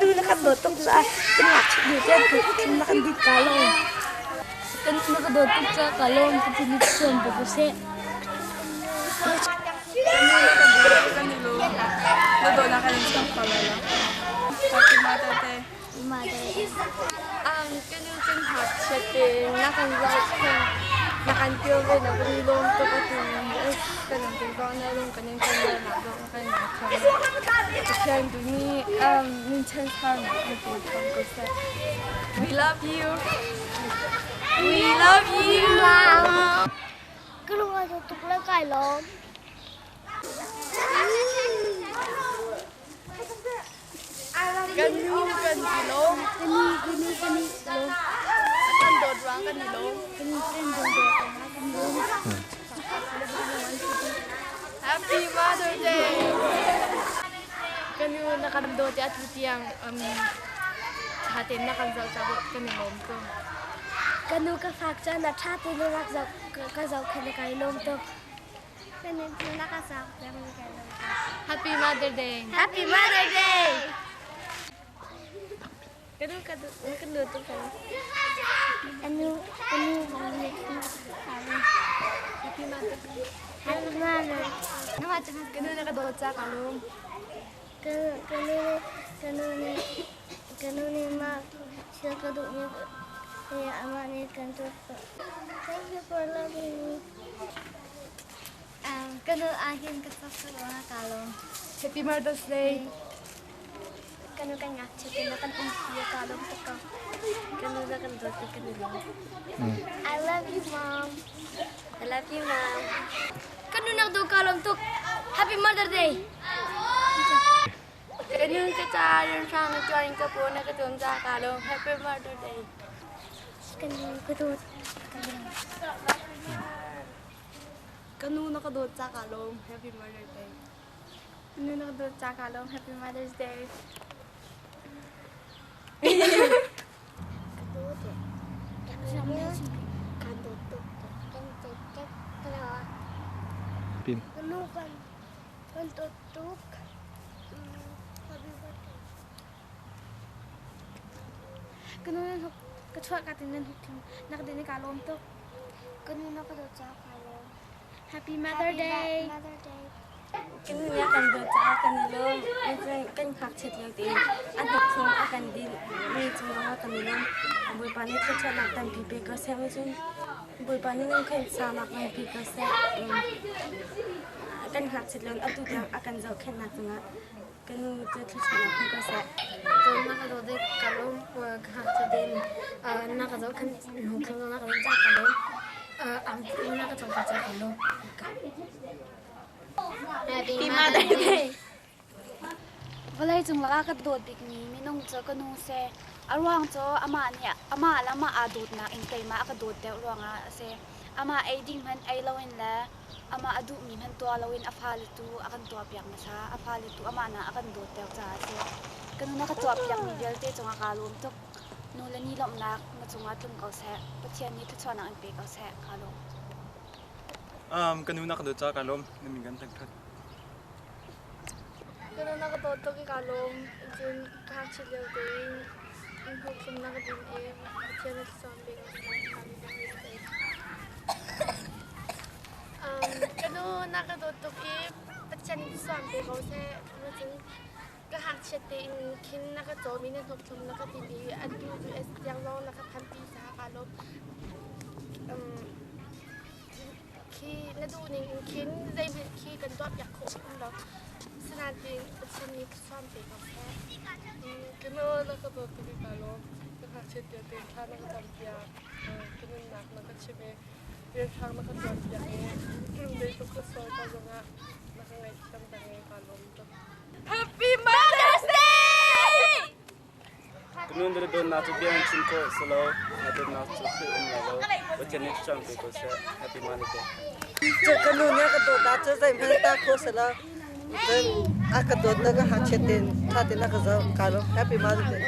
Kan nu na kan dawt tuk caah kan ngakchia lio tiang kan na kan dit ka lawm. Kan na ka dawt tuk caah ka lawm. Pathian nih thuam pe ko seh. Kan i lawm. Na dawtnak kan in cham kho lai lo. Happy Mother Day. Ka nu kan ngakchiat tein na kan zohkhenh, na kan kilven, na kan i lawm tuk atu kan um tuk zong na lung kan in kan ruahnak zong kan in thiam. Pathian tu nih min chansaunak kan pe hram ko seh. We love you. We love you. Ka lung a tuk le kai lawm. Kan nu kan i lawm. Kan nu kan i lawm. Kan dawt ruang kan i lawm. Kan kan dawt ruang kan i lawm. Happy Mother Day. Kan nu na kan dawt i atu tiang ṭha tein na kan zoh caah kan i lawm tuk. Ka nu ka fak caan ah ṭha tein rak zoh ka zohkhenh i kai lawm tuk. Happy Mother Day. Happy Mother Day. Kanu kanu kanu tu kan. Anu anu Happy Mother Day. Happy Mother. Kanu na ka dawt ca ka lung. Kanu kanu kanu ni kanu ni ma thil ka duh mi amah nih kan tuah. Thank you for loving me. Ka nu ahhin ka cak tuk ruangah kaa lawm. Happy Mother's Day. Ka nu kan ngakchia te na kan umpi a kaa lawm tuk ko. Ka nu na kan dawt i kan i lawm. I love you, Mom. I love you, Mom. Ka nu nak dawt kaa lawm tuk. Happy Mother Day. Ka nu ka ca rianhrang na tuar in ka paw na ka tuam ca kaa lawm. Happy Mother Day. Ka nu ka dawt. Ka lawm. Ka nu na ka dawt ca kaa lawm. Happy Mother's Day. Ka nu na ka dawt ca kaa lawm. Happy Mother's Day. Ka dawt. Ka dawt tuk. Kan dawt tuk. Ka nu kan kan dawt tuk. Happy birthday. Ka nu nan huk ka chuah ka tin nan huk thum nak din ka lawm tuk. Ka nu na ka dawt caah kaa lawm. Happy Mother Day. Mother Day. Kan nu nih a kan dawt caah kan i lawm. Kan ngakchiat lio tein a hnuk a kan dinh mi cung zongah kan i lawm. Bawipa nih thluachuahnak tampi pe ko seh. Cun Bawipa nih nan khuaisanak nganpi ko seh. Kan ngakchiat lio in atu tiang a kan zohkhenhnak cungah Ka nu cu thluachuahnak hmu ko seh. Cun na ka dawt i ka lawm ka ngakchia tein na ka zohkhenh hnu thlu na ka dawt caah ka lawm. Angki na ka cawk caah ka lawm. Happy Mother Day. Vawlei cung lakah ka dawt bikmi minung cu ka nu si. A ruang cu amah nih amah le amah aa dawtnak in keimah a ka dawt deuh ruangah a si. Amah ei ding hmanh ei loin le amah a duhmi hmanh tuah loin a fale tu a kan tuahpiak hmasa. A fale tu amah nak a kan dawt deuh caah a si. Ka nu na ka tuahpiakmi vialte cungah kaa lawm tuk. Nu le ni lawmhnak na cungah tlung ko seh. Pathian nih thluachuahnak in pe ko seh. Kaa lawm. Ka nu na ka dawt caah kaa lawm. Na min kan thangṭhat. Ka nu na ka dawt tuk i kaa lawm. Cun ka ngakchiat lio tein in hnukthum na ka din i Pathian na thlacam bik a si. Happy Mother's Day. Ka nu na ka dawt tuk i Pathian nih thlacam pe ko seh. Cun ka ngakchiat tein khin na ka cawm i na hnukthum na ka din i atu US tiang zong na ka phanpi caah kaa lawm. Khi na duh ning in khin zeihmanh khi kan tuahpiak khawh um lo. Sinain Pathian nih thluachuah pe ko seh. Ka nu na ka dawt tuk i kaa lawm. Ka ngakchiat lio tein thla na ka campiak. Ka nunnak na ka chimh i rianhrang na ka tuanpiak i zeitluk ka sual ko zongah na ka ngaihthiam peng i kaa lawm tuk. Happy Mother's Day! Ka nu na dawtnak cu bia in chim khawh si lo, na dawtnak cu theih um lai lo. Pathian nih thluachuah pe ko seh. Happy Mother's Day. Cu ka nu nih a ka dawtnak cu zeihmanh ta kho si lo. Cun a ka dawtnak ka hngakchiat tein ṭha tein a ka zoh. Kaa lawm. Happy Mother's Day.